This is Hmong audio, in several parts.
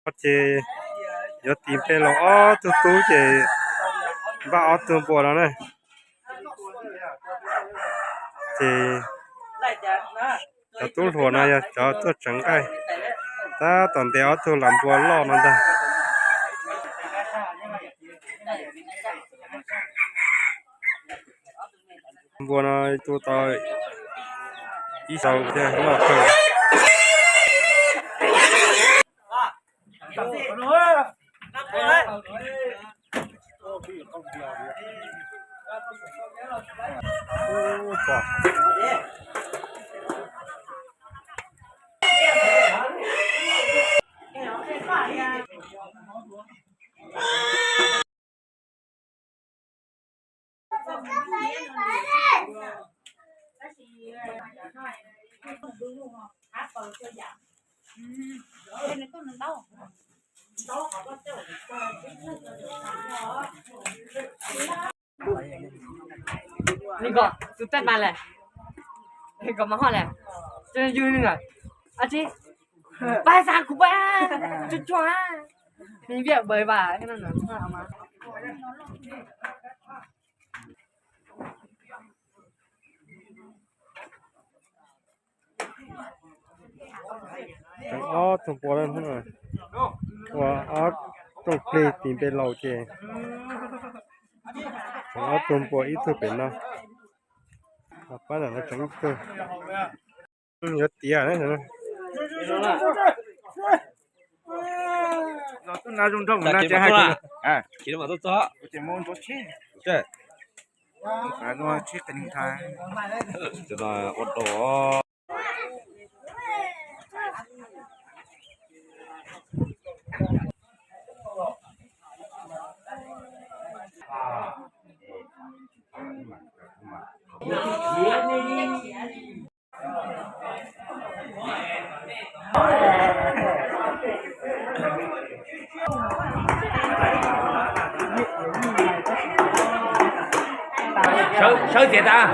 Ces yuav tis npe los ob tug tub ces npaj ob tug npua no na. Ces cov tub hluas no yog cov tuaj tseev nqaij, tab tom ntes ob tug lam npua loj no ntag. Npua no tu tau ib xyoo thiaj loj kawg. Nws kom tus tij pas lawm, kom mas hoj lawm, yug nws, ab tsi, pas xav kuv pas, tsuag tsuag, nws viaj npawg vas. Tseev ob tug npua, ua ob rooj plig tis npe laus ces tseev ob tug npua ib tug pem no, pab ntawm no tseev ib tug. Yuav tiav na. Sawv txiav tas.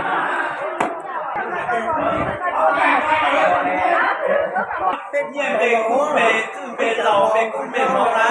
Nyiaj npe kub npe, txwj npe laus npe kub npe hmoob na.